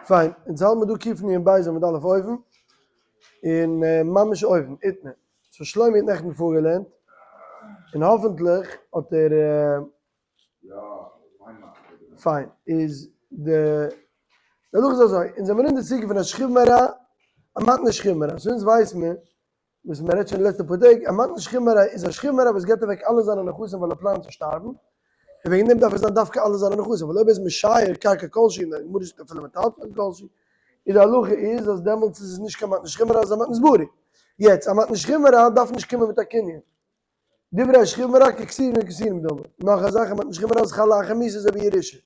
פיין, אונז האלט מיר דא קוף נון בית עמוד א' אויבן, און ממש אויבן, איתמר. so שלומי האט נעכטן פארגעלערנט, און האפענטליך האט ער. פיין, איז די די הלכה איז אזוי, אונז זעמיר אין די סוגיא פון א שכיב מרע, א מתנה שכיב מרע, so אונז ווייס מיר וואס מען רעדט שוין די לעצטע פאר טעג, א מתנת שכיב מרע איז א שכיב מרע וואס געבט אוועק אלע זיינע נכסים ווייל ער פלאנט צו שטארבן, און וועגן דעם דארף עס זיין דווקא אלע זיינע נכסים, ווייל אויב ער איז משייר קרקע כלשהי, און די גמרא זאגט אפילו מטלטלין כלשהי, איז די הלכה איז אז דעמאלטס איז עס נישט קיין מתנת שכיב מרע, עס איז א מתנת בריא. יעצט, א מתנת שכיב מרע דארף נישט קומען מיט א קנין. דברי שכיב מרע ככתובין ונתינים דמי. נאך א זאך, א מתנת שכיב מרע איז חל לאחר מיתה אזוי ווי ירושה.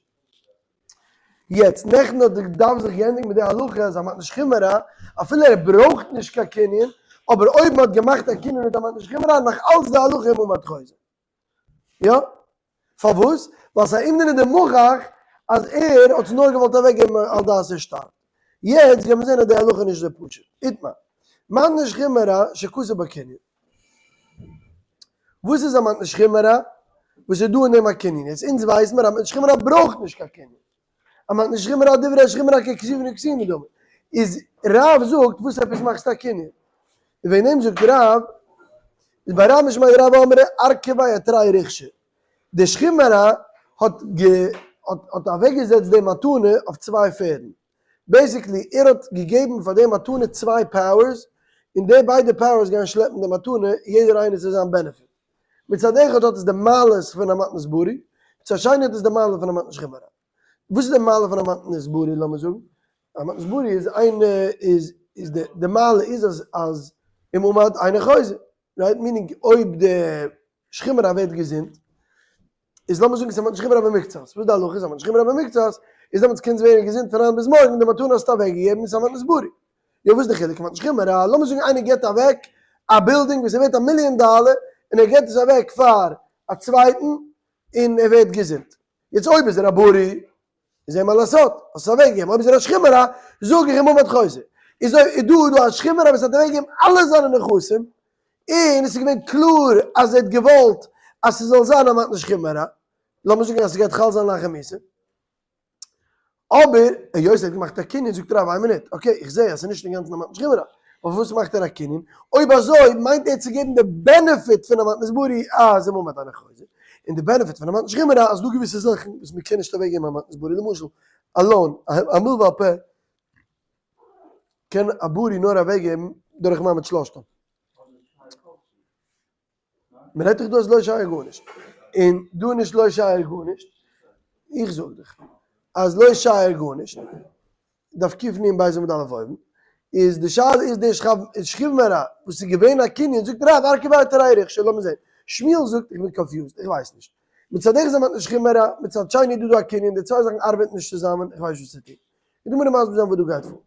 יעצט, נעכטן האט די דף זיך געענדיגט מיט די הלכה אז א מתנת שכיב מרע, אפילו ער ברויכט נישט קיין קנין, אבער אויב מען האט געמאכט א קנין מיט א מתנת שכיב מרע, נאך אלץ די הלכה אם עמד חוזר. יא? פארוואס? ווייל ס'איז א אומדנא דמוכח אז ער האט עס נאר געוואלט אוועקגעבן על דעת ער שטארבט. יעצט גיימיר זען אז די הלכה איז נישט אזוי פשוט. איתמר. מתנת שכיב מרע שכתב בה קנין. וואס איז א מתנת שכיב מרע? וואס איז דא אין דעם א קנין? יעצט אונז ווייסן מיר אז מתנת שכיב מרע ברויך נישט קיין קנין. א מתנת שכיב מרע דברי שכיב מרע ככתובין ונתינים דמי. איז רב זאגט וואס עפעס מאכסטו א קנין? און וועגן דעם זאגט רב, איז ביי רב משמיה דרב אמרי ארכביה אתרי ריכשי. דער שכיב מרע האט האט אוועקגעזעצט די מתנה אויף צוויי פערדן. basically ער האט געגעבן פאר די מתנה צוויי powers, און די ביידע powers גייען שלעפן די מתנה יעדער איינער צו זיין benefit. מצד אחד האט עס די מעלות פון א מתנת בריא, מצד שני האט עס די מעלה פון א מתנת שכיב מרע. וואס איז די מעלה פון א מתנת בריא לאמיר זאגן? א מתנת בריא איז איינע איז איז די די מעלה איז אז אז אם עמד אינו חוזר, right? meaning אויב די שכיב מרע ווערט געזונט, איז לאמיר זאגן ס'איז א מתנת שכיב מרע במקצת, וואס די הלכה איז א מתנת שכיב מרע במקצת, איז דעמאלטס קענסט ווערן געזונט פון היינט ביז מארגן, די מתנה האסטו אוועק געגעבן, ס'איז א מתנת בריא. יא וואס איז די חילוק מתנת שכיב מרע, לאמיר זאגן איינער געבט אוועק א בילדינג וואס איז ווערט א מיליאן דאלער, און ער געבט עס אוועק פאר א צווייטן, און ער ווערט געזונט. יעצט אויב איז ער א בריא, איז אין מה לעשות, האסט עס אוועקגעגעבן, אויב איז ער א שכיב מרע, זאג איך אם עמד חוזר. איז אויב איז דא דא א שכיב מרע וואס האט אוועקגעגעבן אלע זיינע נכסים, און עס איז געווען קלאר אז ער האט געוואלט אז ס'זאל זיין א מתנת שכיב מרע, לאמיר זאגן אז ס'גייט חל זיין לאחר מיתה, אבער היות ער האט געמאכט א קנין זאגט רב איין מינוט, okay איך זע אז ס'איז נישט אינגאנצן א מתנת שכיב מרע, אבער פארוואס מאכט ער א קנין? אויב אזוי מיינט ער צו געבן די benefit פון א מתנת בריא אז אם עמד אינו חוזר, און די benefit פון א מתנת שכיב מרע אז דא געוויסע זאכן וואס מען קען נישט אוועק געבן א מתנת בריא, למשל א loan, א מלוה על פה קען א בריא נאר אוועק געבן דורך מעמד שלשתן. מען רעדט דאך דא אז לא שייר גארנישט, און דא נישט לא שייר גארנישט, איך זאג דיך אז לא שייר גארנישט, דף קנ"ב עמוד א' אויבן, איז די שאלה איז דער שכיב מרע וואס איז געווען א קנין, זאגט רב ארכביה אתרי ריכשי, לאמיר זען, שמואל זאגט איך בין confused, איך ווייס נישט, מצד אחד איז א מתנת שכיב מרע, מצד שני איז דא דא א קנין, די צוויי זאכן ארבעטן נישט צוזאמען, איך ווייס נישט וואס צו טון. די גמרא מסביר זיין וואס דא גייט פאר.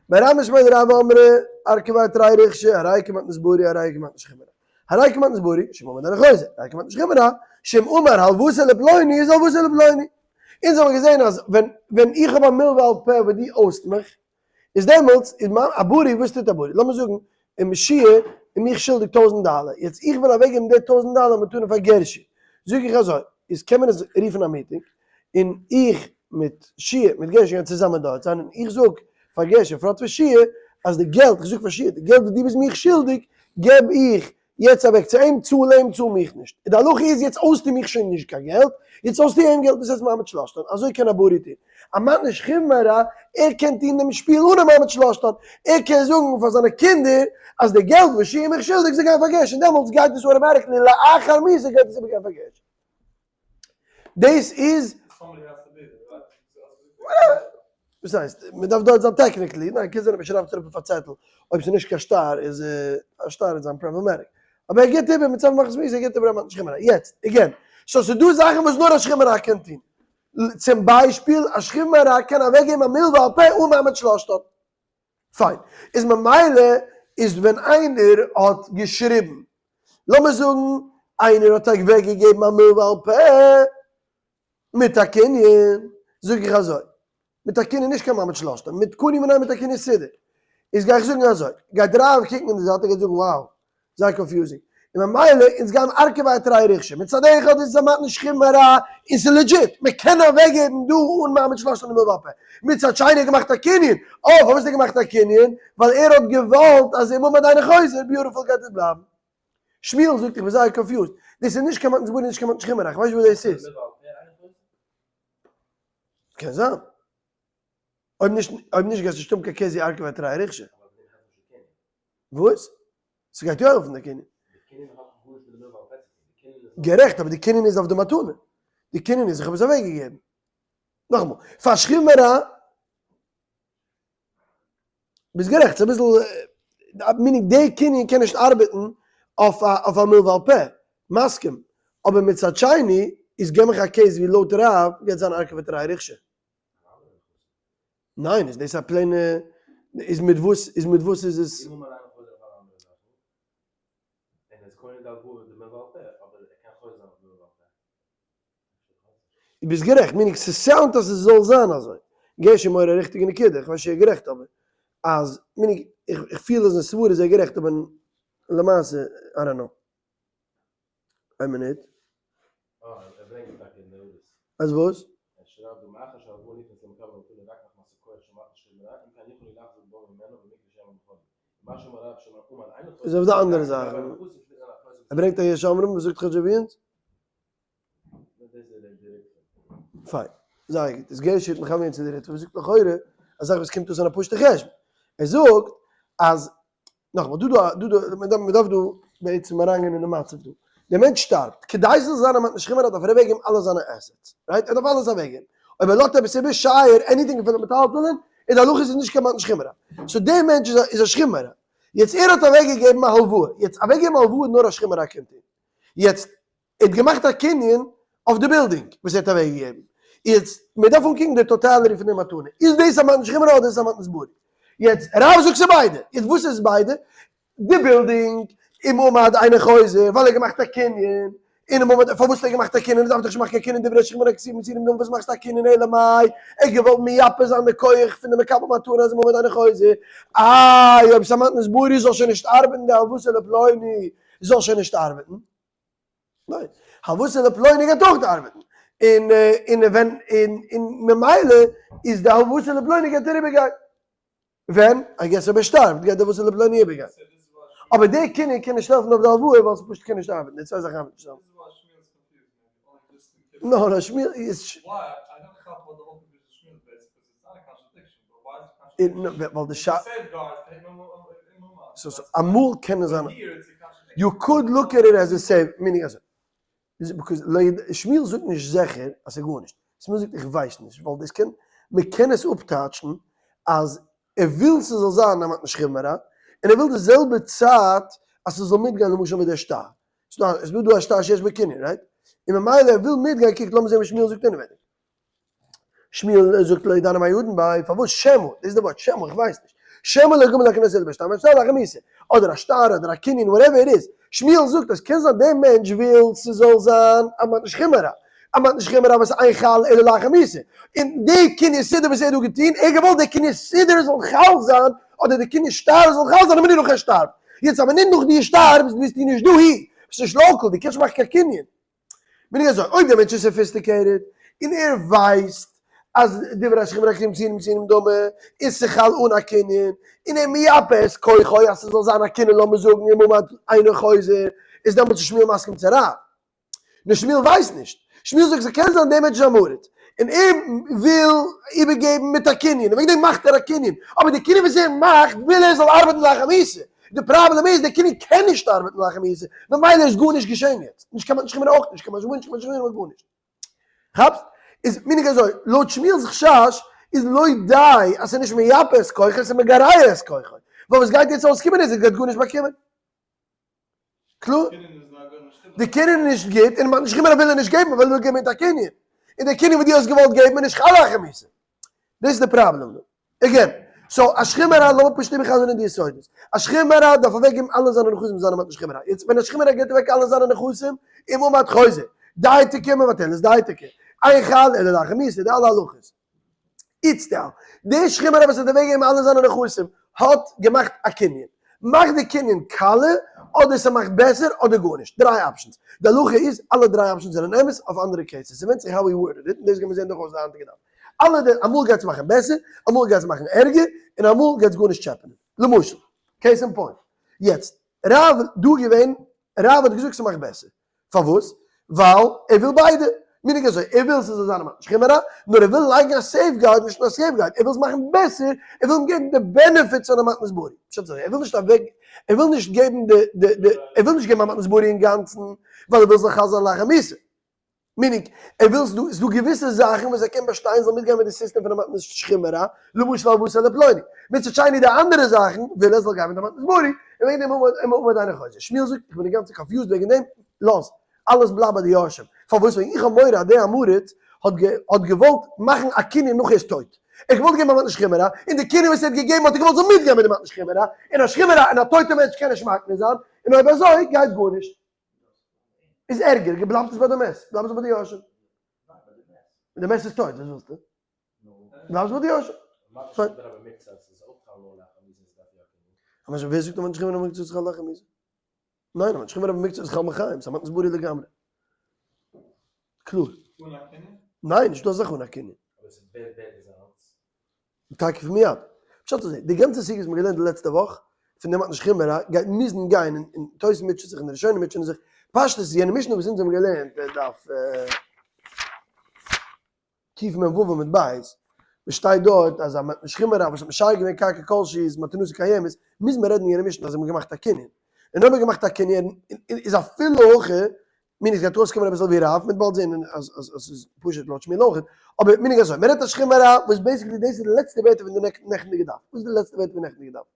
ביי רב משמיה דרב אמרי ארכביה אתרי ריכשי הרי כמתנת בריא הרי כמתנת שכיב מרע הרי כמתנת בריא שאם עמד אינו חוזר הרי כמתנת שכיב מרע שאם אמר הלוואתו לפלוני איז הלוואתו לפלוני אונז האבן געזען אז ווען ווען איך האב א מלווה על פה וואס דו אויסט מיך איז דעמאלטס איז מיין א בריא וואס טוט א בריא לאמיר זאגן און משיע איז מיך שולדיג טויזנט דאלער יעצט איך וויל אוועקגעבן די טויזנט דאלער מתנה פאר גערשי זאג איך אזוי איז קען מען עס רופן א meeting און איך מיט שיע מיט גערשי גייען צוזאמען דארט זיין און איך זאג פאר גערשי פראנט פון שיע אז די געלט איך זאג פאר שיע די געלט וואס דו ביסט מיך שולדיג געב איך יעצט אוועק צו אים צאל אים צאל מיך נישט און די הלכה איז יעצט אויסטו מיך שוין נישט קיין געלט יעצט אויסטו אים געלט דאס הייסט מעמד שלשתן אזוי קען א בריא טון א מתנת שכיב מרע ער קען טון דעם שפיל אן א מעמד שלשתן ער קען זאגן פאר זיינע קינדער אז די געלט וואס שיע איז מיך שולדיג זיי גייען פאר גערשי און דעמאלטס גייט עס automatically לאחר מיתה גייט עס איבערגיין פאר גערשי. דאס איז. וואס הייסט? מען דארף דארט זיין technically, ניין קען זיין אז מען שרייבט אראפ אויף א צעטל, אויב ס'איז נישט קיין שטר איז א שטר איז זיין problematic, אבער ער גיבט איבער מצד מחמת מי, ער גיבט איבער א מתנת שכיב מרע, יעצט again, so ס'איז דא זאכן וואס נאר א שכיב מרע קען טון, צום ביישפיל א שכיב מרע קען אוועקגעבן א מלווה על פה אן מעמד שלשתן. פיין. איז ממילא איז ווען איינער האט געשריבן, לאמיר זאגן איינער האט אוועק געגעבן א מלווה על פה מיט א קנין, זאג איך אזוי, מיט א קנין נישט קיין מעמד שלשתן, מיט קני מנין מיט א קנין סידור, איז גיי איך זאגן אזוי, גייט רב קוקן אין די זייט ער גייט זאגן wow, זייער confusing. און ממילא אונז גייען ארכי תרי ריכשי. מצד אחד איז עס א מתנת שכיב מרע און ס'איז legit, מ'קען אוועקגעבן דא אן מעמד שלושתן מלוה בעל פה. מצד שני האט געמאכט א קנין, אה פארוואס האט ער געמאכט א קנין? ווייל ער האט געוואלט אז אם עמד אינו חוזר, beautiful גייט עס בלייבן. שמואל זאגט איך בין זייער confused, דאס איז נישט קיין מתנת ברי נישט קיין מתנת שכיב מרע, איך ווייס נישט וואס דאס איז. קען זיין. אויב נישט אויב נישט גייסטו נישט האבן קיין קעזי ארכי תרי ריכשי. וואס? ס'גייט יא העלפן די קנין. גערעכט, אבער די קנין איז אויף די מתנה. די קנין איז איך האב עס אוועקגעגעבן. נאכאמאל, פאר שכיב מרע, ביסט גערעכט, ס'איז אביסל, meaning די קנין קען נישט ארבעטן אויף א אויף א מלוה על פה, מסכים, אבער מצד שני איז געב מיך א case ווי לויט רב גייט זיין ארכי תרי ריכשי. ניין, איז דאס א plain ע, איז מיט וואס, איז מיט וואס איז עס? אם עמד אינו חוזר אויף אלע אנדערע זאכן, און ער איז קונה די הלוואה מיט די מלוה על פה, אבער ער קען חוזר זיין אויף די מלוה על פה. דו ביסט גערעכט, meaning ס' sound אז עס זאל זיין אזוי. געש איז מורה א ריכטיגע נקודה, איך ווייס נישט צו ער איז גערעכט אבער אז, meaning איך פיל אז אין סברה איז ער גערעכט אבער למעשה, I don't know. איין מינוט. אה, ער ברענגט טאקע אין די הערות. אז וואס? ער שרייבט דא מאחר שהלוואה ניתנת למקבל המתנה רק מחמת הכח של מתנת שכיב מרע אם כן יכול לחזור בו ממנה במקרה שיעמוד בחוזה. ומה שאמר רב שאם עמד אינו חוזר איז אויף די אנדערע זאך. ער ברענגט א יש אומרים וואס זאגט חדשווינס. פיין. זייער גוט. איז גערשי האט מכוון צו די ריטבא וואס זאגט לכאורה א זאך וואס קומט אויס אין א פשוט'ע חשבון. ער זאגט אז נאכאמאל, דא דא דא דא, מען דארף דא בעצם אריינגיין אין די מצב דא. דער מענטש שטארבט, כדי ס'זאל זיין א מתנת שכיב מרע דארף ער אוועקגעבן אלע זיינע assets, right? ער דארף אלעס אוועקגעבן. אויב ער לאזט עפעס איבער, שייר, anything אפילו מטלטלין, איז די הלכה ס'איז נישט קיין מתנת שכיב מרע. so דער מענטש איז א איז א שכיב מרע. יעצט ער האט אוועקגעגעבן א הלוואה. יעצט אוועקגעבן א הלוואה נאר א שכיב מרע קען טון. יעצט ער האט געמאכט א קנין אויף די בילדינג וואס ער האט אוועקגעגעבן. יעצט, מען דארף אנקוקן די totality פון די מתנה. איז דאס א מתנת שכיב מרע אדער איז עס א מתנת ברי? יעצט, רב זאגט ס'איז ביידע. יעצט וואס איז ביידע? די בילדינג, אם עמד אינו חוזר, ווייל ער האט געמאכט א קנין, און אם עמד, פארוואס האט ער געמאכט א קנין? ער דארף דאך נישט מאכן קיין קנין דברי שכיב מרע כתובים מצויים דמים, וואס מאכסטו א קנין אלא מאי? ער האט געוואלט מייפה זיין די כח פון די מקבל מתנה אז אם עמד אינו חוזר. איי, אויב ס'איז א מתנת ברי זאל שוין נישט ארבעטן די הלוואה לפלוני זאל שוין נישט ארבעטן. ניין, הלוואה לפלוני גייט אויך ארבעטן, און און ווען און און ממילא איז די הלוואה לפלוני גייט אריבער גיין, ווען? I guess אויב ער שטארבט גייט די הלוואה לפלוני איבער גיין, אבער די קנין קען נישט העלפן אויף די הלוואה ווייל ס'פשוט קען נישט ארבעטן, די צוויי זאכן ארבעטן נישט צוזאמען. נא נא שמואל איז. ווייל די שאלה. so אמאל קען עס זיין. you could look at it as a safe, meaning אזוי. because שמואל זאגט נישט זיכער אז ס'איז גארנישט. שמואל זאגט איך ווייס נישט, ווייל דאס קען, מ'קען עס אפטייטשן אז ער וויל ס'זאל זיין א מתנת שכיב מרע, און ער וויל די זעלבע צייט אז ס'זאל מיטגיין למשל מיט די שטר. ס'איז דא דא א שטר שיש בו קנין, right? און ממילא ער וויל מיטגיין, קוק לאמיר זען וואס שמואל זאגט אינעווייניג. שמואל זאגט לא ידענא מאי ידון ביה, פארוואס שמא, דאס איז די ווארט שמא, איך ווייס נישט, שמא לא גמר להקנות אלא בשטר ושטר לאחר מיתה, אדער א שטר אדער א קנין whatever it is, שמואל זאגט אז קען זיין דער מענטש וויל ס'זאל זיין א מתנת שכיב מרע, א מתנת שכיב מרע וואס אין חל אלא לאחר מיתה, און די קנין סודר וואס ער האט דא געטון, ער האט געוואלט די קנין סודר זאל חל זיין, אדער די קנין שטר זאל חל זיין א מינוט נאך ער שטארבט, יעצט א מינוט נאך דו שטארבסט ביסטו נישט דאהי, ביסט נישט local, דו קענסט מאכן קיין קנין. בין איך אזוי, אויב דער מענטש איז sophisticated און ער ווייסט אז דברי השכיב מרע כתובים מצויים דמי און ס'חל אן א קנין, און ער מייפה את כוחו אז ס'זאל זיין א קנין לאמיר זאגן אם עמד אינו חוזר, איז דעמאלטס איז שמואל מסכים צו רב. נאר שמואל ווייסט נישט. שמואל זאגט ס'קען זיין דער מענטש איז עם הארץ און ער וויל איבערגעבן מיט א קנין און וועגן דעם מאכט ער א קנין, אבער די קנין וואס ער מאכט וויל ער זאל ארבעטן לאחר מיתה, די פראבלעם איז די קנין קען נישט ארבעטן לאחר מיתה, ממילא איז גארנישט געשען יעצט, נישט קיין מתנת שכיב מרע אויך נישט, קיין משמעות נישט, קיין משמעות נישט, גארנישט. כאפסט? איז meaning אזוי, לויט שמואל'ס חשש איז לא די אז ס'איז נישט מייפה את כוחו, ס'איז מגרע את כוחו, ווייל וואס גייט יעצט אויסקומען איז ער גייט גארנישט באקומען. קלאר? די קנין איז נישט גוט, און מתנת שכיב מרע וויל ער נישט געבן, ווייל ער וויל געבן מיט א קנין. און די קנין וואס דו האסט געוואלט געבן איז נישט חל לאחר מיתה. דאס איז די פראבלעם דא. again, so א שכיב מרע, לאמיר פשוט איבערחזר'ן אין די יסודות. א שכיב מרע דארף אוועקגעבן אלע זיינע נכסים זיינע מתנת שכיב מרע. יעצט ווען א שכיב מרע געבט אוועק אלע זיינע נכסים, אם עמד חוזר. דעתו קא מבטלת דעתו קא. אין חל אלא לאחר מיתה, די אלע הלכות. איצטער, דער שכיב מרע וואס האט אוועקגעגעבן אלע זיינע נכסים, האט געמאכט א קנין. מאכט די קנין קאליע, אדער ס'מאכט בעסער אדער גארנישט, דריי options. די הלכה איז, אלע דריי options זענען אמת אויף אנדערע cases, ס'ווענדט זיך how we worded it, און דאס גייט מען זען דורכאויס די היינטיגע דף. אלע די, אמאל גייט עס מאכן בעסער, אמאל גייט עס מאכן ערגער, און אמאל גייט עס גארנישט טשעפענען. למשל, case in point, יעצט, רב דא געווען, רב האט געזאגט ס'מאכט בעסער. פארוואס? ווייל ער וויל ביידע. meaning אזוי, ער וויל ס'זאל זיין א מתנת שכיב מרע, נאר ער וויל לייגן א safeguard, נישט נאר א safeguard, ער וויל עס מאכן בעסער, ער וויל אים געבן די benefits פון א מתנת בריא. פשט אזוי, ער וויל נישט אוועק, ער וויל נישט געבן די, די, די, ער וויל נישט געבן א מתנת בריא אינגאנצן, ווייל ער וויל זיך חל זיין לאחר מיתה. meaning, ער וויל, ס'דא, ס'דא געוויסע זאכן וואס ער קען באשטיין זאל מיטגיין מיט די סיסטעם פון א מתנת שכיב מרע, למשל הלוואה לפלוני. מצד שני די אנדערע זאכן וויל ער זאל גיין מיט א מתנת בריא, און וועגן דעם האבן מיר דיינע חוזר. שמואל זאגט, איך בין אינגאנצן confused וועגן דעם, לאז, אלעס בלייבט ביי די יורשים. פארוואס? וועגן איך האב מורא אז דער עם הארץ האט האט געוואלט מאכן א קנין נאך ער איז טויט. ער האט געוואלט געבן א מתנת שכיב מרע, און די קנין וואס ער האט געגעבן האט ער געוואלט זאל מיטגיין מיט די מתנת שכיב מרע, און א שכיב מרע און א טויטע מענטש קען נישט מקנה זיין, און אויב אזוי גייט גארנישט. איז ערגער, בלייבט עס ביי די מת, בלייבט עס ביי די יורשים. די מת איז טויט, וואס ווילסטו? בלייבט עס ביי די יורשים. אבער ווער זאגט אז מתנת שכיב מרע במקצת איז חל לאחר מיתה? ניין, מתנת שכיב מרע במקצת איז חל מחיים, ס'איז א מתנת בריא לגמרי. קלאר. ניין, נישטא אזא זאך אן א קנין. תיכף ומיד. פשט אזוי, די גאנצע סוגיא וואס מ'האט געלערנט די לעצטע וואך, פון די מתנת שכיב מרע, גייט מוזן גיין, און תוס' מוטשעט זיך און די ראשונים מוטשען זיך, פשטות איז יענע משנה וואס אונז האבן געלערנט, דף קמ"ו עמוד ב', וואס שטייט דארט אז א מתנת שכיב מרע וואס האט משייר געווען קרקע כלשהי איז מתנתו קיימת, מוז מען רעדן אין יענע משנה אז זיי האבן געמאכט א קנין. און אויב מ'האט געמאכט א קנין, איז אפילו הכי meaning ס'גייט אויסקומען אביסל ווי רב, מ'וועט באלד זען אז אז ס'איז פשוט לויט שמואל אויך, אבער meaning אזוי, מ'רעדט א שכיב מרע וואס basically דאס איז די לעצטע ווערטער פון די נעכטנדיגע דף, וואס איז די לעצטע ווערטער פון נעכטנדיגע דף?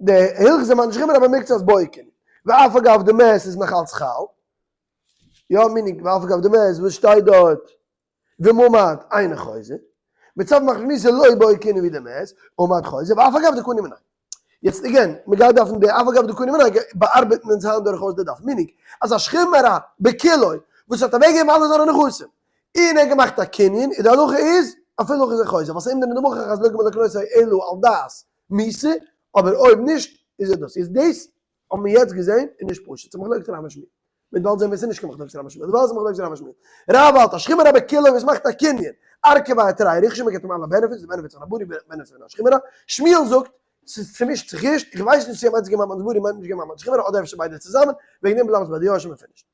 די הלכתא מתנת שכיב מרע במקצת בעי קנין, ואף אגב די מת איז נאך אלץ חל, יא meaning ואף אגב די מת וואס שטייט דארט וממד אינו חוזר, מצד מחמת מיתה לא בעי קנין ווי די מת, ומד חוזר ואף אגב דקני מנין. יעצט again, מען גייט דארפן די אף אגב דקני מנין באארבעטן אונז היינט דורכאויס די דף, meaning אז א שכיב מרע בכולו וואס האט אוועקגעגעבן אלע זיינע נכסים און ער האט געמאכט א קנין, איז די הלכה איז אפילו הכי איז ער חוזר, ווייל ס'איז אומדנא דמוכח אז לא גמר לקנותו אלא על דעת מיתה, אבער אויב נישט איז ער דאס. איז דאס האבן מיר יעצט געזען איז נישט פשוט, ס'איז מחלוקת רב און שמואל. מ'וועט באלד זען ווען ס'איז נישט קיין מחלוקת רב און שמואל. דערווייל איז מחלוקת רב און שמואל. רב האלט אז שכיב מרע בכולו וואס מאכט א קנין, ארכביה אתריה ריכשי מ'געט אים אלע benefits, די benefits פון א בריא, benefits פון א שכיב מרע. שמואל זאגט, ס'איז צומישט צוחישט, איך ווייס נישט צו ער מיינט צו געבן א מתנת בריא מיינט נישט געבן א מתנת שכיב מרע אדער אפשר ביידע צוזאמען, וועגן דעם בלייבט עס ביי די יורשים און finished.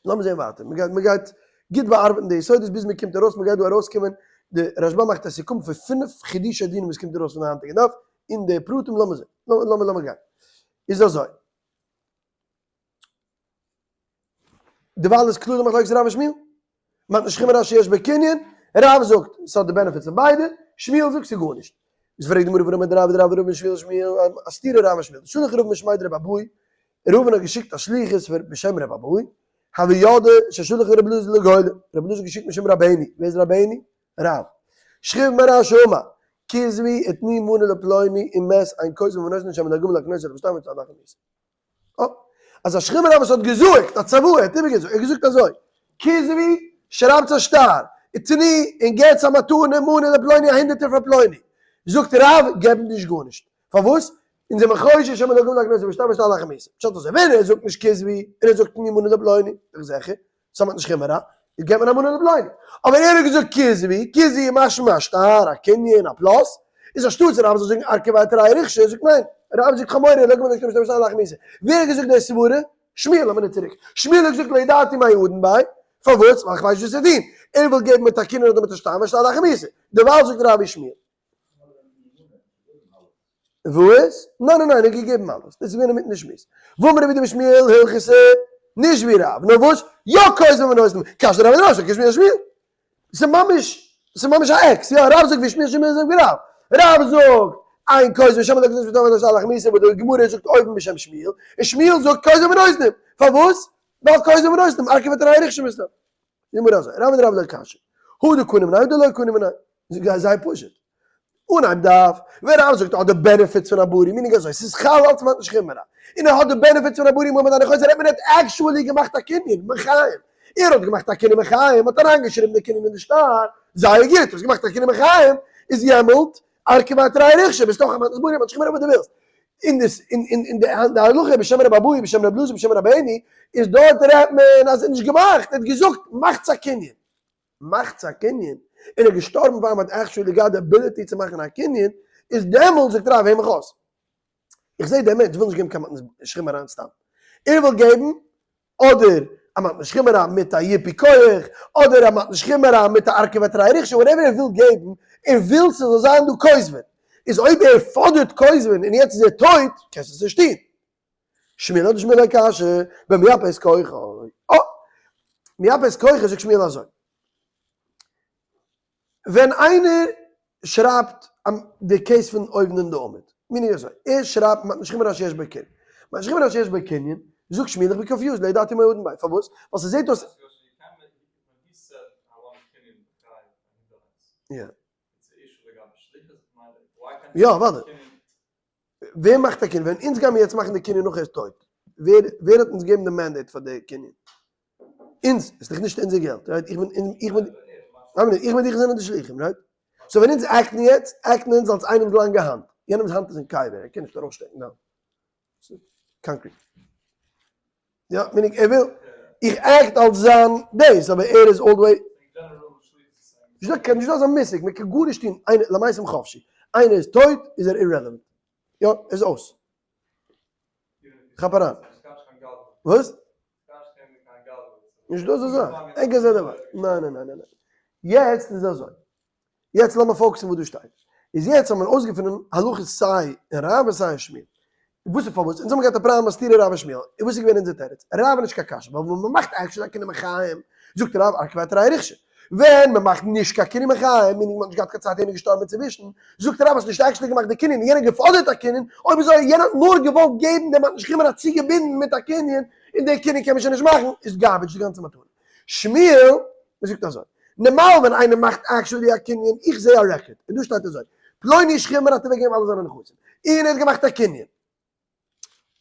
לאמיר זען ווייטער, מ'גייט מ'גייט גוט באארבעטן די יסודות ביז מ'קומט ארויס, מ'גייט דא ארויסקומען, די רשב"א מאכט א סיכום פון פינף חידושי דינים וואס קומט ארויס פון די היינטיגע דף, אין די פרטים לאמיר זען, לאמיר לאמיר גיין. איז אזוי. דערווייל איז קלאר די מחלוקת רב און שמואל. מתנת שכיב מרע שיש בו קנין, רב זאגט ס'האט די benefits פון ביידע, שמואל זאגט ס'איז גארנישט. איז פרעגט די גמרא והאמר רב דרב ורב משמואל שמואל, א סתירה רב ושמואל, שלח רבין משמיה דרבי אבהו, רבין האט געשיקט א שליחות פאר בשם רבי אבהו, הוה ידע ששלח רבי אלעזר לגולה, רבי אלעזר האט געשיקט משום רבינו, ווער איז רבינו? רב. שכיב מרע שאמר, כתבו ותנו מנה לפלוני ומת אין כותבין ונותנין שמא לא גמר לקנותו אלא בשטר ומצד לאחר מיתה. אה, אז א שכיב מרע וואס האט געזאגט א צוואה, ער האט איבערגעזאגט, ער האט געזאגט אזוי, כתבו, שרייבטס א שטר, ותנו, און געטס א מתנה מנה לפלוני א הונדערטער פאר פלוני. זאגט רב, געב נישט גארנישט. פארוואס? אונז זעמער חושש שמא לא גמר לקנותו בשטר ומצד לאחר מיתה. פשט אזוי, ווען ער זאגט נישט כתבו, און ער זאגט תנו מנה לפלוני, דאך זיכער, ס'מיינט נישט שכיב מרע, איז געבט מען א מנה לפלוני. אבער ער האט געזאגט כתבו, כתבו איז משמע א שטר, א קנין, א פלאס, איז אנשטאטס רב זאל זאגן ארכביה אתריה ריכשי, זאגט ניין, רב זאגט חמורי לא גמר לקנות בשטר ומצד לאחר מיתה. ווער האט געזאגט די סברה? שמואל, לאמיר נאר צוריק. שמואל האט געזאגט לא ידעתי מאי אדון ביה, פארוואס? ווייל איך ווייס נישט וואס צו טון. ער וויל געבן מיט א קנין אדער מיט א שטר, ושטר לאחר מיתה. דערווייל זאגט רב ווי שמואל. וואס? ניין ניין ניין, ער האט געגעבן אלעס, דאס איז געווען אינמיטן די שמועס. ואמר רב יהודה אמר שמואל הלכתא, נישט ווי רב, נאר וואס? יא כותבין ונותנין, קשיא דרב אדרב שמואל שמואל. ס'איז ממש, ס'איז ממש א עקס, יא רב זאגט ווי שמואל שמואל זאגט ווי רב. רב זאגט, אין כותבין שמא לא כותבין בשטר ונותנין לאחר מיתה, וואס די גמרא זאגט אויבן בשם שמואל, און שמואל זאגט כותבין ונותנין. פארוואס? ווייל כותבין ונותנין, ארכביה אתריה ריכשי מסתמא. די גמרא אזוי, רב אדרב לא קשיא, הא דקני מיניה הא דלא קני מיניה, זייער פשוט. אנהייב דף, ווען רב זאגט ער האט די benefits פון א בריא, meaning אזוי, ס'איז חל אלץ מתנת שכיב מרע, און ער האט די benefits פון א בריא מועמד הנכוס, רעדט מען ער האט actually געמאכט א קנין מחיים, ער האט געמאכט א קנין מחיים, האט אריינגעשריבן די קנין אין די שטר, זייער גוט, האסט געמאכט א קנין מחיים, איז יעמאלט ארכביה אתריה ריכשי, ביסט אויך א מתנת בריא, מתנת שכיב מרע וואס דו ווילסט. אין די אין אין די הלכה בשם רבי אבהו בשם רבי אלעזר בשם רבינו איז דארט רעדט מען אז ער האט נישט געמאכט, ער האט געזאגט מאכטס א קנין, מאכטס א קנין, און ער איז געשטארבן פאר מען האט actually געהאט די ability צו מאכן א קנין, איז דעמאלטס זאגט רב הער מיך אויס, איך זעה דער מענטש וויל נישט געבן קיין מתנת שכיב מרע סתם, ער וויל געבן אדער א מתנת שכיב מרע מיט א יפוי כח, אדער א מתנת שכיב מרע מיט א ארכי ותרי ריכשי, whatever ער וויל געבן, ער וויל ס'זאל זיין דא כותבין, איז אויב ער פאדערט כותבין און יעצט איז ער טויט, קענסטו עס נישט טון. שמואל האט נישט מער קיין קשיא, במייפה את כוחו. אה! מייפה את כוחו זאגט שמואל אזוי. ווען איינער שרייבט די case פון אויבן אין די עמוד, מיין איך אזוי, ער שרייבט מתנת שכיב מרע שיש בו קנין, מתנת שכיב מרע שיש בו קנין, זאגט שמואל איך בין confused לא ידעתי מה אדון בי, פארוואס? ווייל ס'זעט אויס. יא אוודאי. ווער מאכט א קנין? ווען אונז גיימיר יעצט מאכן די קנין נאך ער איז טויט, ווער ווער האט אונז געגעבן די mandate פאר די קנין? אונז, עס איז דאך נישט אונזער געלט, right? איך בין איך בין איך מיט דיך זענען די שליחים, right? So ווען אונז act ן יעצט, act ן אונז אלס איינעמס לאנגע האנט, יענעמס האנט איז אין קבר, ער קען נישט ארויסשטעקן די האנט. Concrete. יא, meaning ער וויל, איך act אלס זיין דאס, אבער ער איז all the way. נישטא קיין, נישטא אזא מושג, מען קען גארנישט טון, איינער, למעשה חפשי, איינער איז טויט איז ער irrelevant, יא, ער איז אויס. כאפ אריין. וואס? נישטא אזא זאך, אין כזה דבר, ניין ניין ניין ניין. יעצט איז אזוי, יעצט לאמיר focus ן וואס דא שטייט. איז יעצט האט מען אויסגעפונען הלכות סיי אין רב און סיי אין שמואל. וואס איז פארוואס? אונז האבן געהאט א פראבלעם א סתירה רב און שמואל. און וואס איז געווען אונזער תירוץ? רב איז נישט קיין קשיא, ווייל ווען מ'מאכט actually א קנין מחיים, זאגט רב ארכבי תרי ריכשי. ווען מ'מאכט נישט קיין קנין מחיים, meaning מ'האט נישט געהאט קיין צייט יענער איז געשטארבן אינצווישן, זאגט רב האסט נישט actually געמאכט די קנין, יענער האט געפאדערט א קנין, אויב אזוי יענער האט נאר געוואלט געבן דעם מתנת שכיב מרע צוגעבינדן מיט א קנין, און די קנין קען מען שוין נישט מאכן, איז garbage די גאנצע מתנה. שמואל, מען זאגט אזוי, נארמאל ווען איינער מאכט actually א קנין, איך זעה א record, און דא שטייט אזוי, פלוני שכיב מרע האט אוועקגעגעבן אלע זיינע נכסים, און ער האט געמאכט א קנין.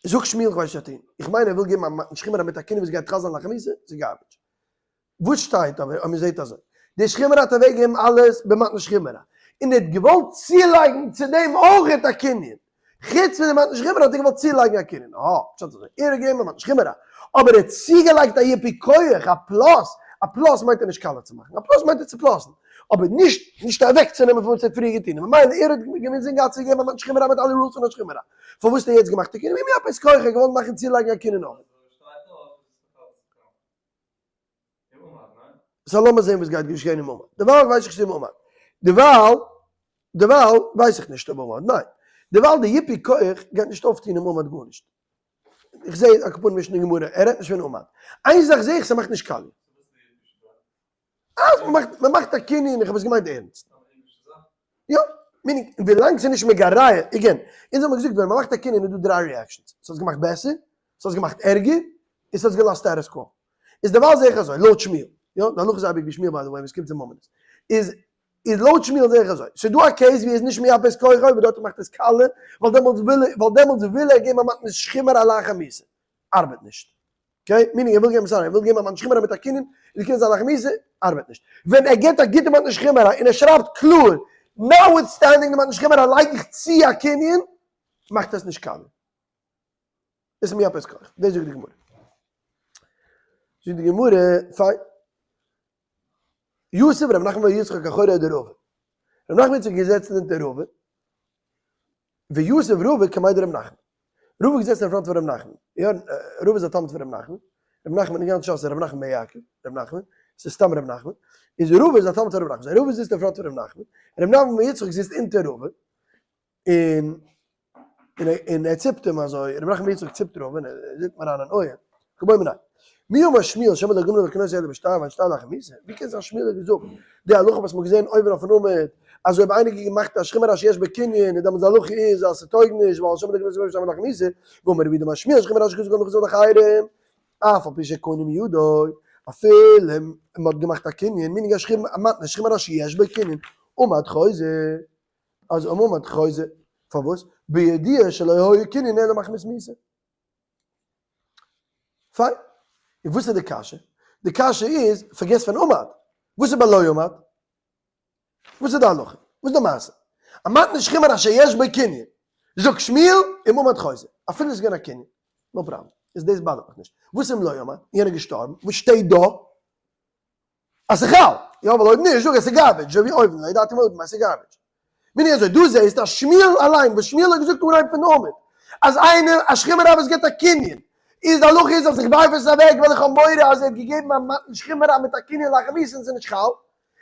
זאגט שמואל איך ווייס נישט וואס טון, איך מיין ער וויל געבן א מתנת שכיב מרע מיט א קנין וואס גייט חל זיין לאחר מיתה, ס'איז garbage. וואס שטייט אבער אויב מען זעט אזוי, דער שכיב מרע האט אוועקגעגעבן אלעס במתנת שכיב מרע, און ער האט געוואלט צולייגן צו דעם אויכעט א קנין, חוץ פון די מתנת שכיב מרע האט ער געוואלט צולייגן א קנין, אהא, פשט אזוי, ער האט געגעבן א מתנת שכיב מרע, אבער ער האט צוגעלייגט א יפוי כח, א plus, א plus מיינט ער נישט קאלע צו מאכן, א plus מיינט ער צו plus ן, אבער נישט נישט אוועקצונעמען פון וואס ער האט פריער געטון, און ממילא ער האט געווען געהאט צו געבן א מתנת שכיב מרע מיט אלע rules פון א שכיב מרע, פארוואס האט ער יעצט געמאכט א קנין? מיט יפוי כח, ער האט געוואלט מאכן צולייגן א קנין אויך. So לאמיר זעהן וואס גייט געשעהן אין אומאן. דערווייל ווייס איך נישט אין אומאן. דערווייל, דערווייל ווייס איך נישט אויב אומאן, ניין. דערווייל די יפוי כח גייט נישט אויפטוהן אין אומאן גארנישט. איך זעה א קאפאן משנה אין גמרא, ער רעדט נישט פון אומאן. איין זאך זעה איך ס'מאכט נישט קאליע. אז מ'מאכט, מ'מאכט א קנין, איך האב עס געמיינט ערנסט. יא, meaning, ווילאנג ס'איז נישט מגרע, again, אונז האבן געזאגט ווען מ'מאכט א קנין איז דא דריי reactions, ס'האט עס געמאכט בעסער, ס'האט עס געמאכט ערגער, און ס'האט עס געלאזט status quo. איז דערווייל זעה איך אזוי, לויט שמואל, יא, די הלכה איז אייביג ווי שמואל by the way ווען עס קומט צו ממונות, איז איז לויט שמואל זעה איך אזוי, ס'איז דא א case ווי ער איז נישט מייפה את כוחו אבער דארט מאכט עס קאלע, ווייל דעמאלטס וויל ער, ווייל דעמאלטס וויל ער געבן א מתנת שכיב מרע לאחר מיתה, ארבעט נישט. Okay, meaning ער וויל געבן sorry, ער וויל געבן א מתנת שכיב מרע מיט א קנין, און די קנין זאל לאחר מיתה, ארבעט נישט. ווען ער געבט א גוטע מתנת שכיב מרע און ער שרייבט קלאר, notwithstanding די מתנת שכיב מרע לייג איך צו א קנין, מאכט עס נישט קאלע. איז מייפה את כוחו, דאס זאגט די גמרא. זאגט די גמרא, פיין. יתיב רב נחמן בר יצחק אחורי דרבא. רב נחמן האט זיך געזעצט אונטער רבא, ויתיב רבא קמיה דרב נחמן. רבא איז געזעצן אין front פון רב נחמן. יא, רבא איז א תלמיד פון רב נחמן. רב נחמן איז גאנץ שס רב נחמן בן יעקב, רב נחמן, ס'איז סתם רב נחמן. איז רבא איז א תלמיד פון רב נחמן. רבא זיצט אין front פון רב נחמן. רב נחמן בן יצחק זיצט אונטער רבא. און און ער ציפט אים אזוי, רבי נחמן יצחק ציפט רב און ער זאגט מיר אריין אין אויער, כבוי מנין. מי אמר שמואל שמא לא גמרה לקנות אלא בשטר ואין שטר לאחר מיתה, ווי קען זיין שמואל האט געזאגט די הלכה וואס מ'האט געזען אויבן אויפן עמוד, אז אויב איינער האט געמאכט א שכיב מרע שיש בו קנין, איז דעמאלטס די הלכה איז אז ס'טויג נישט ווייל שמא לא גמרה לקנות אלא בשטר ואין שטר לאחר מיתה, ואמר רב יהודה אמר שמואל שכיב מרע שכתב כל נכסיו לאחרים, אף על פי שקנו מידו, אפילו מ'האט געמאכט א קנין, meaning א שכיב מרע שכיב מרע שיש בו קנין, עמד חוזר. אז עמד חוזר, פארוואס? בידיעה שלא היה קנין אלא מחמת מיתה. פיין. און וואס איז די קשיא? די קשיא איז, פארגעס פון עמד. וואס איז ביי לא עמד? וואס איז די הלכה? וואס איז די מעשה? א מתנת שכיב מרע שיש בו קנין. זאגט שמואל, אם עמד חוזר, אפילו עס איז געווען א קנין, no problem, איז דאס באדערט מיך נישט. וואס אם לא עמד, יענער איז געשטארבן, וואס שטייט דא? אז ס'איז חל! יא, ווייל אויב נישט, זאג אז ס'איז garbage, אזוי ווי אויבן, לדעתי מאוד, אז ס'איז garbage. מיין איך אזוי, דו זעסט אז שמואל אליין, וואס שמואל האט געזאגט אנהייב פון עמוד, אז איינער, א שכם רב וואס געבט א קנין, איז די הלכה איז אז איך ווארף עס אוועק ווייל איך האב מורא אז ער האט געגעבן א מתן שכם רב מיט א קנין לאחר מיתה און ס'איז נישט חל,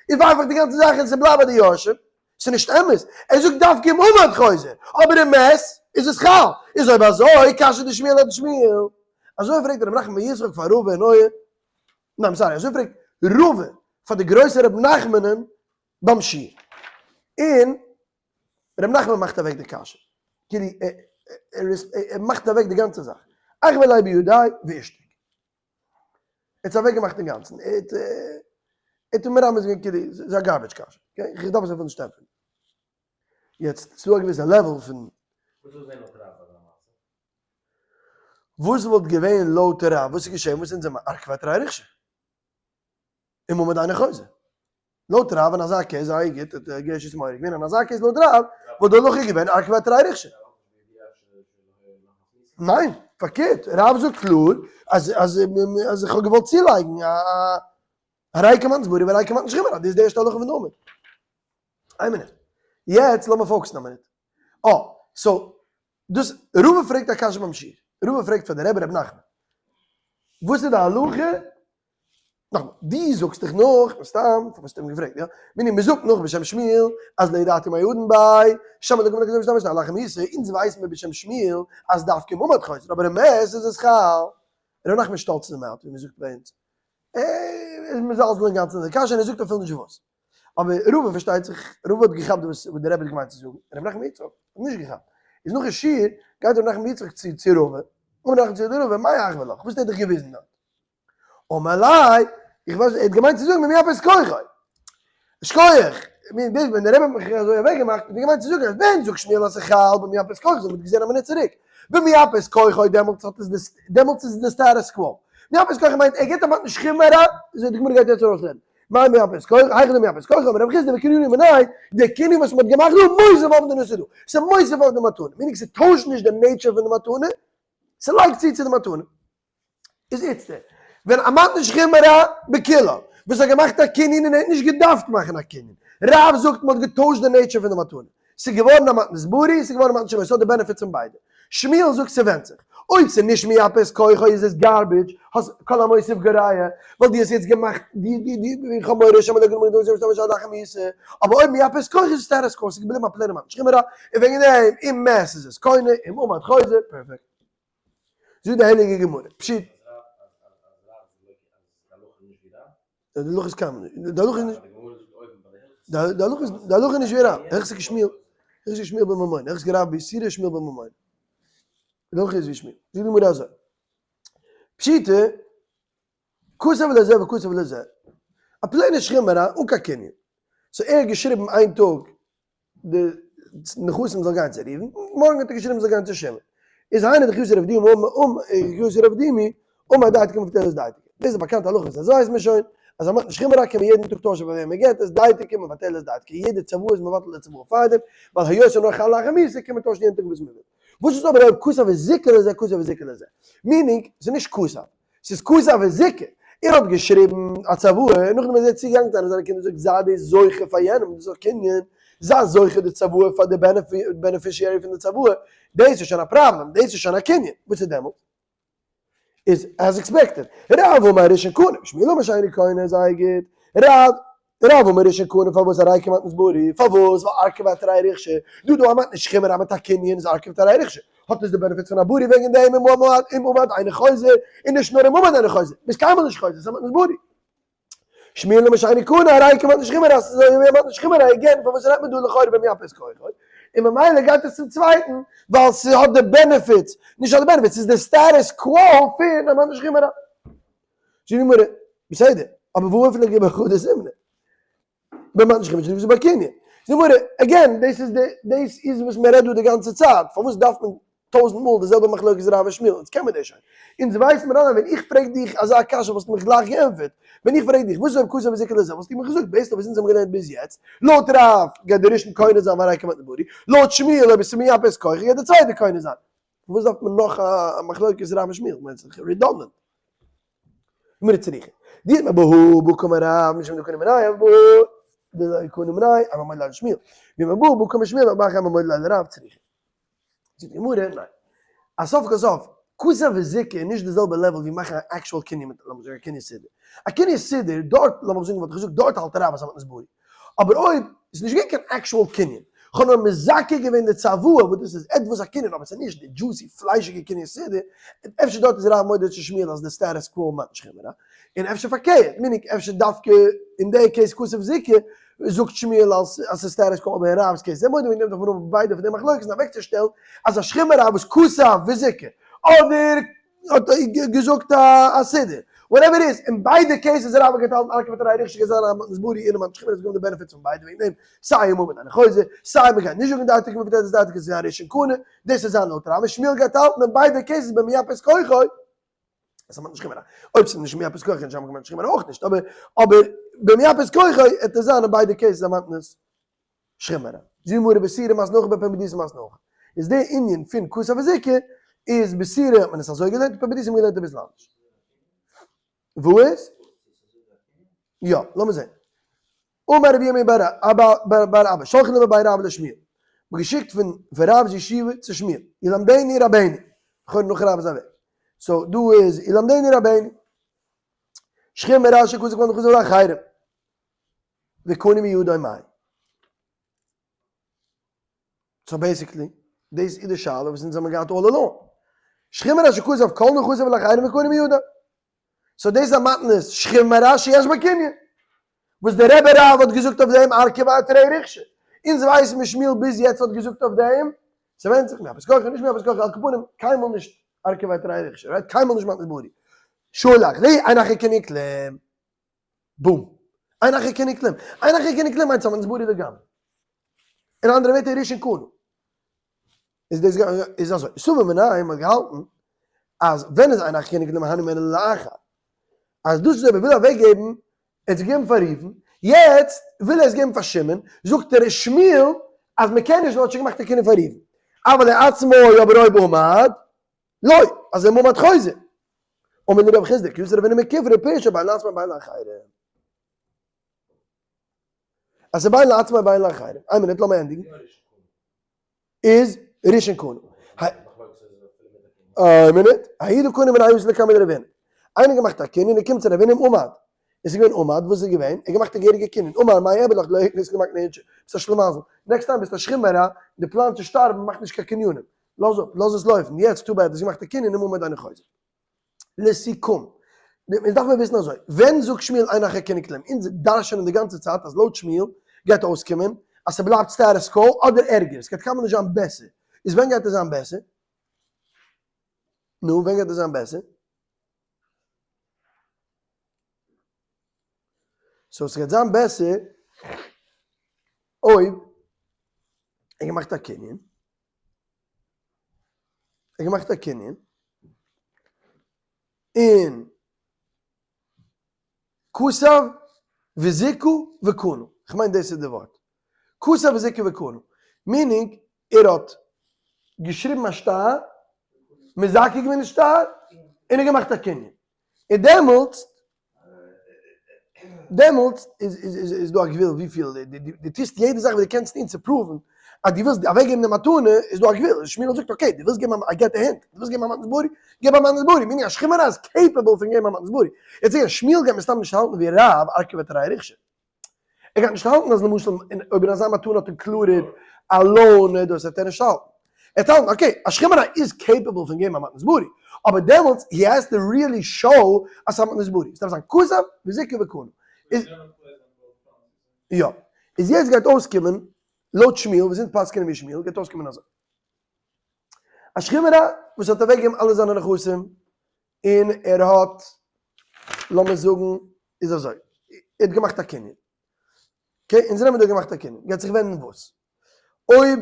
איז ווארף איך די גאנצע זאך און ס'בלייבט ביי די יורשים. ס'איז נישט אמת, ער זאגט דווקא אם עמד חוזר, אבער אם מת איז עס חל, איז אויב אזוי קשיא דשמואל אדשמואל. אזוי פרעגט ר' נחמן בן יצחק פאר רבא און אוה, ניין sorry, אזוי פרעגט רבא פאר די גרויסע ר' נחמנ'ן ביים שיעור, און ר' נחמן מאכט אוועק די קשיא, כאילו ער מאכט אוועק די גאנצע זאך, אחוי ליה בידיה ואישתיק. ער האט עס אוועק געמאכט אינגאנצן, ער האט ער האט מרמז געווען כאילו ס'איז א garbage קשיא, okay? איך דארף עס אפילו נישט ענטפערן. יעצט, ס'איז דא א געוויסע level פון. וואס וואלט געווען לויט רב אזא מעשה? וואס וואלט געווען לויט רב? וואס איז געשען? וואס אונז זעמער ארכבי תרי ריכשי. אם עמד אינו חוזר. לויט רב אין אזא case זייער גוט האט גערשי מורי געווען אין אזא case לויט רב וואלט די הלכה געווען ארכבי תרי ריכשי. ניין, פארקערט, רב זאגט קלאר אז אז אז איך האב געוואלט צולייגן א הרי כמתנת ברי והרי כמתנת שכם רב, דאס איז די ערשטע הלכה פון די עמוד. איין מינוט. יעצט לאמיר focus ן א מינוט. אה, so דאס רבא פרעגט א קשיא ביים שיעור. רבא פרעגט פאר די רבי רבי נחמן. וואס איז די הלכה נאכאמאל, דו זאגסט דיך נאך, מסתם, פארוואס האסטו אים געפרעגט, יא? מיני, מען זאגט נאך בשם שמואל, אז לדעתי מה ידון ביי, שמא דקא מנקד משתמש לאחר מיתה, אונז ווייסן מיר בשם שמואל, אז דווקא אם עמד חוזר, אבער אם מת איז עס חל. ר' נחמן שטאלץ איז מעט, ווי מען זאגט ביי אונז. ער איז מזלזל אינגאנצן אין די קשיא און ער זאגט אפילו נישט וואס. אבער רבא פארשטייט זיך, רבא האט געכאפט וואס דער רבי האט געמיינט צו זאגן, ר' נחמן יצחק האט נישט געכאפט. איז נאכן שיעור גייט ר' נחמן יצחק צו צו רבא, אמר נחמן צו רבא, מאי אחוי לך, וואס האט ער דיך געוויזן דארט? אמר ליה, איך ווייס, ער האט געמיינט צו זאגן במייפה את כוחו. שכוח, מיר ביז ווען דער רבי האט מיך אזוי אוועק געמאכט, האט ער געמיינט צו זאגן אז ווען זאגט שמואל אז ס'חל במייפה את כוחו, מ'האט געזען א מינוט צוריק, במייפה את כוחו דעמאלטס האט עס די, דעמאלטס איז עס די status quo. מייפה את כוחו מיינט ער גיבט א מתן שכיב מרע, אזוי די גמרא גייט יעצט ארויסלערנען. מאי מייפה את כוחו, היכא דמייפה את כוחו, אמר רב חסדא וקנינו מיניה, די קנין וואס מ'האט געמאכט דא, מוסיף אויף די נושא דא. ס'מוסיף אויף די מתנה. meaning ס'טוישט נישט די nature פון די מתנה, ס'לייגט צו צו די מתנה. איז איצטער ווען א מתן שכיב מרע בקהילה וואס האט געמאכט א קנין און ער האט נישט געדארפט מאכן א קנין, רב זאגט מען האט געטוישט די nature פון די מתנה, ס'איז געווארן א מתנת ברי, ס'איז געווארן א מתנת שכיב מרע, ס'האט די benefits פון ביידע. שמואל זאגט ס'ווענדט זיך, אויב ס'איז נישט מייפה את כוחו איז עס garbage, האסט כל המוסיף גורע, ווייל דו האסט יעצט געמאכט די די די איך האב מורא שמא דגרמא גדול זיי משתמש עד אחר מיתה, אבער אויב מייפה את כוחו איז עס status quo, ס'איז געבליבן א plain ע מתנת שכיב מרע, און וועגן דעם אם מת איז עס קונה, אם עמד חוזר, פערפעקט. זאגט די הייליגע גמרא, פשיטא. די הלכה איז קיינמאל נישט, די הלכה איז נישט, די הלכה איז, די הלכה איז נישט ווי רב, הלכתא כשמואל, הלכתא כשמואל בממון, הלכתא כרב באיסורא שמואל בממון. די הלכה איז ווי שמואל. זאגט די גמרא אזוי, פשיטא, כתב לזה וכתב לזה, א plain ע שכיב מרע אן קיין קנין. so ער האט געשריבן איין טאג די נכסים זאל גיין צו ראובן, מארגן האט ער געשריבן זאל גיין צו שמעון. איז היינו דכי אתא רב דימי אמר כי אתא רב דימי אמר דייתיקה מבטלת דייתיקה. דאס איז א באקאנטע הלכה אז אזוי ווייסט מען שוין אז א מתנת שכיב מרע קען מען יעדן טאג טוישן פאר וועם מען געבט עס, דייתיקה מבטלת דייתיקה, יעדע צוואה איז מבטל די צוואה פארדעם, ווייל היות ס'איז נאר חל לאחר מיתה קען מען טוישן יעדן טאג וואס מען וויל. וואס איז אבער אויב כתב וזיכה לזה כתב וזיכה לזה? meaning, ס'איז נישט כתב. ס'איז כתב וזיכה. ער האט געשריבן א צוואה, און נאכדעם איז ער צוגעגאנגען צו איינער זיינע קינדער און געזאגט זיי דאס זוכה פאר יענעם, דאס איז א קנין, זיי זוכה די צוואה פאר די beneficiary פון די צוואה, דאס איז שוין א פראבלעם, דאס איז שוין א קנין, וואס איז דעמאלטס? איז as expected, רב אמר ראשון קנה, שמואל אמר שני קונה, זייער גוט, רב רב אמר ראשון קנה פארוואס הרי כמתנת ברי, פארוואס ווייל ארכבי תרי ריכשי, דא דא א מתנת שכיב מרע מיט א קנין איז ארכבי תרי ריכשי, האט עס די benefits פון א ברי וועגן דעם אם עמד אם עמד אינו חוזר, און נישט נאר אם עמד אינו חוזר, ביסט קיינמאל נישט חוזר, ס'איז א מתנת ברי. שמואל אמר שני קנה הרי כמתנת שכיב מרע, ס'איז אזוי ווי א מתנת שכיב מרע, again פארוואס רעדט מען דא לכאורה במייפה את כוחו, און ממילא גייט עס צום צווייטן ווייל ס'האט די benefits, נישט האט די benefits, ס'איז די status quo פון א מתנת שכיב מרע. זאגט די גמרא, בסדר, אבער והא איפליגו בחדא זימנא? במתנת שכיב מרע שנכנסה בקנין. זאגט די גמרא, again, דאס איז די, דאס איז וואס מען רעדט דא די גאנצע צייט, פארוואס דארף מען טויזנט מאל די זעלבע מחלוקת רב און שמואל, אונז קען מיר דאס שוין. אונז ווייסן מיר אלע, ווען איך פרעג דיך אזא קשיא וואלסטו מיך גלייך געענטפערט. ווען איך פרעג דיך וואס איז אויב כתב וזיכה לזה וואלסטו מיך געזאגט based אויף וואס אונז האבן געלערנט ביז יעצט, לויט רב גייט דער ראשון קונה זיין והרי כמתנת ברי, לויט שמואל אויב עס איז מייפה את כוחו גייט דער צווייטער קונה זיין. פארוואס דארף מען נאך א מחלוקת רב און שמואל? כ'מיין ס'איז redundant. גמרא צריכא. דאי אמר בהא בהא קאמר רב משום דקני מיניה אבל בהא דלא קני מיניה אימא מודה ליה לשמואל. ואי אמר בהא בהא קאמר שמואל אבער אימא מודה ליה לרב צריכא. זאגט די גמרא, ניין. אז סוף כל סוף, כתב וזיכה איז נישט די זעלבע level ווי מאכן א actual קנין מיט לאמיר זאגן א קנין סודר. א קנין סודר, דארט לאמיך זאגן וואלט איך געזאגט דארט האלט רב אז ס'האט מתנת ברי. אבער אויב איז נישט געווען קיין actual קנין, כ'האב נאר מזכה געווען די צוואה וואס דאס איז עטוואס א קנין אבער ס'איז נישט די juicy פליישיגע קנין סודר, אפשר דארט איז רב מודה צו שמואל אז די status quo מיינט נישט חומרא, און אפשר פארקערט, meaning אפשר דווקא אין די case כתב וזיכה זאגט שמואל אז ס'איז status quo אבער אין רב'ס case איז ער מודה וועגן דעם דארף מען האבן ביידע פון די מחלוקת'ן אוועקצושטעלן אז א שכם רב וואס כתב וזיכה אדער האט געזאגט א סידור, whatever איז, אין ביידע cases רב האט געהאלטן ארכה ותרי ריכטיג איז זיין א מתנת ברי און א מתנת שכם איז געווען די benefits פון ביידע וועגן דעם סיי אמאל מיט איינע חוזר סיי מ'גייט נישט זאגן דעתו כמפתח דעתו כסגן ראשון קנה דאס איז זיין לויט רב און שמואל גייט האלטן אין ביידע cases במייפת כוחו עס האט נישט קיין אויב ס'איז נישט מייפת כוחו נישט האבן קיין אויך נישט אבער אבער במייפת כוחו עט עס זיין אין ביידע cases א מתנת שכם רע. זו גמרא בסירה מס נח בפומבדיתא מס נח. איז די ענין פון כתב וזיכה איז בסירה האט מען עס אזוי געלערנט פומבדיתא האט מען געלערנט אביסל אנדערש. וואו איז? יא, לאמיר זען. אמר רבי ירמי' בר אבא, שלחו לבי רב לשמואל. מ'האט געשיקט פון רב'ס ישיבה צו שמואל. ילמדנו רבינו. לכאורה נאך רב איז אוועק. so דא איז ילמדנו רבינו. שכם רע שכתב כל נכסיו לאחרים. וקנו מידו מהו. so basically, דאס איז די שאלה וואס אונז האבן געהאט all along. שכיב מרע שכתב כל נכסיו לאחרים וקנו מידו. so דאס איז א מתנת שכיב מרע שיש בה קנין. וואס דער רבי רב האט געזאגט אויף דעם ארכבי תרי ריכשי. אונז ווייסן מיר שמואל ביז יעצט האט געזאגט אויף דעם, ס'ווענדט זיך מי אפס כוחו נישט מי אפס כוחו על כל פנים קיינמאל נישט ארכבי תרי ריכשי, right? קיינמאל נישט מתנת ברי. שלח לי אין אחר קנין כלום. בום! אין אחר קנין כלום. אין אחר קנין כלום מיינט ס'איז א מתנת ברי לגמרי. אין אנדערע ווערטער ראשון קנה. איז דאס איז אזוי. סבור מיניה האט געהאלטן אז ווען איז אין אחר קנין כלום הני מילי לאחר. אז דאס איז אויב ער וויל אוועקגעבן, ער האט עס געגעבן פאר ראובן, יעצט וויל ער עס געבן פאר שמעון, זאגט ער שמואל אז מען קען נישט ווייל ער האט שוין געמאכט א קנין פאר ראובן. אבל לעצמו אבער אויב עמד, לא, אז ער מועמד חוזר. אמר לי רב חסדא, כי אתא רב הונא מכופרא פירשא בין לעצמו בין לאחרים. אז ס'איז בין לעצמו בין לאחרים. איין מינוט, לאמיר ענדיגן. איז ראשון קנה. איין מינוט. ההוא דקני מיניה אתא לקמיה דרב הונא. איינער געמאכט א קנין און קומט צו רב הונא עמד. עס איז געווען עמד, וואס איז געווען? ער האט געמאכט א געהעריגע קנין. אמר מאי איעביד לך דלא הקנית למקנה אינשי. ביסט א שלימזל. next time ביסט א שכיב מרע, דו פלאנסט צו שטארבן, מאך נישט קיין קנינים. לאז אפ, לאז עס לויפן, יעצט too bad, האסט געמאכט א קנין, נעם אן מיט דיינע חוזק. לסיכום, אונז דארף מען וויסן אזוי, ווען זאגט שמואל אין אחר קנין כלום, אונז דרש'נען די גאנצע צייט אז לויט שמואל גייט אויסקומען אז ס'בלייבט status quo אדער ערגער, ס'גייט קיינמאל נישט זיין בעסער, איז ווען גייט עס זיין בעסער? נו, ווען גייט עס זיין בעסער? so ס'גייט זיין בעסער אויב ער געמאכט א קנין, ער האט געמאכט א קנין, און כתב וזיכה וקנה, כ'מיין דאס איז די ווארט, כתב וזיכה וקנה, meaning ער האט געשריבן א שטר, מזכה געווען די שטר, און ער האט געמאכט א קנין, און דעמאלטס דעמאלטס איז דא א גבול וויפיל דו טוסט יעדע זאך וואס דו קענסט טון צו prove ן אז דו ווילסט אוועקגעבן די מתנה, איז דא א גבול, שמואל זאגט okay דו ווילסט געבן א get a hint, דו ווילסט געבן א מתנת ברי, געב א מתנת ברי, meaning אז שכיב מרע איז capable פון געבן א מתנת ברי, יעצט זעה איך שמואל גייט מסתם נישט האלטן ווי רב ארכבי תרי ריכשי. ער גייט נישט האלטן אז למשל אויב אין אזא מתנה האט included א loan דאס וועט ער נישט האלטן. ער וועט האלטן okay א שכיב מרע איז capable פון געבן א מתנת ברי, אבער דעמאלטס he has to really show אז ס'איז א מתנת ברי, ס'דארף זיין כתב וזיכה וקנה. איז יא. איז יעצט גייט אויסקומען לויט שמואל, וואס אונז פסק'ענען ווי שמואל, גייט אויסקומען אזוי. א שכיב מרע וואס האט אוועקגעגעבן אלע זיינע נכסים און ער האט, לאמיר זאגן, איז אזוי, ער האט געמאכט א קנין, okay, אונז נעמען דא געמאכט א קנין, גייט זיך ווענדן וואס, אויב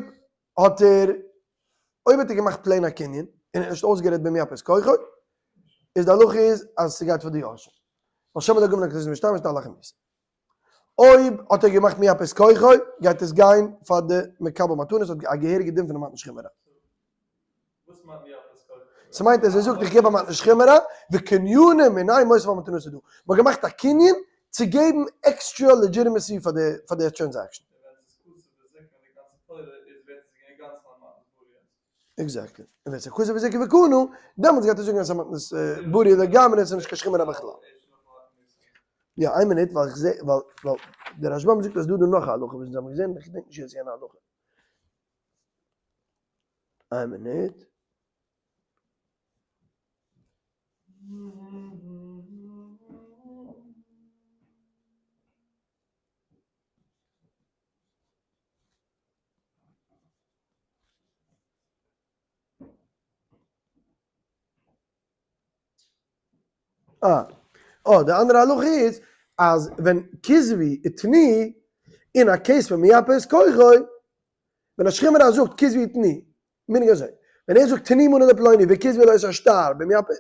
האט ער. אויב האט ער געמאכט plain א קנין און ער האט נישט אויסגערעדט במייפות כוחו, איז די הלכה איז אז ס'גייט פאר די יורשים. ווייל שמא דגמר נקראת משתמש תהלך מיתה. אויב האט ער געמאכט מייפות כוחו, גייט עס גיין פאר די מקבל מתנות, האט א געהעריגע דין פון די מתן שכיב מרע. ס'מיינט אז ער זאגט איך געב א מתן שכיב מרע, וקנינים מיניה מוסיף על מתנתא דא. מ'האט געמאכט א קנין צו געבן extra legitimacy פאר די transaction. Exactly. און ווען ס'איז כתב וזיכה וקנה, דעמאלטס גייט ער זאגן אז ס'איז א מתנת ברי לגמרי און ס'איז נישט קיין שכיב מרע בכלל. יא, איין מינוט, ווייל איך זע, ווייל, ווייל דער רשב"ם זאגט אז דא איז דא נאך א הלכה וואס אונז האבן געזען, איך געדענק נישט יעצט יענע הלכה. איין מינוט. אה, אה, די אנדערע הלכה איז אז ווען כתבו ותנו אין א case פון מייפה את כוחו, ווען א שכיב מרע זאגט כתבו ותנו, meaning אזוי, ווען ער זאגט תנו מנה לפלוני וכתבו לו את השטר במייפה,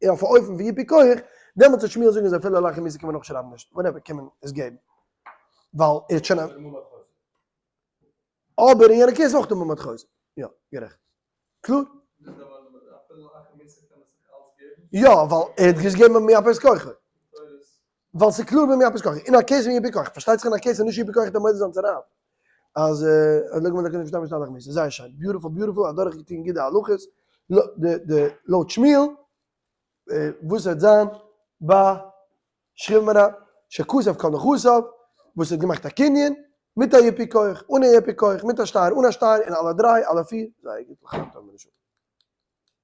אויף א אופן פון ייפוי כח, דעמאלטס וועט שמואל זאגן אז אפילו לאחר מיתה קען מען נאך שרייבן נישט, whatever קען מען עס געבן, ווייל ער האט שוין א. אבער אין יענע case אויך דא מעמד חוזה. יא, גערעכט. קלאר? יא, ווייל ער האט געגעבן במייפה את כוחו. ווייל ס'איז קלאר במייפה את כוחו. אין א case פון ייפוי כח. פארשטייט זיך אין א case פון נישט ייפוי כח דער מודה זיין צו רב. אז אז לא גמר לקנות משתמש נאך מיתה. זייער שיין. Beautiful beautiful. אדורכגעטון גוט די הלכות. די לויט שמואל וואס וועט זיין ביי שכיב מרע שכתב כל נכסיו, וואס האט געמאכט א קנין, מיט א ייפוי כח, אן א ייפוי כח, מיט א שטר, אן א שטר, און אלע דריי, אלע פיר, זייער גוט, לחיים טוב מנשוא.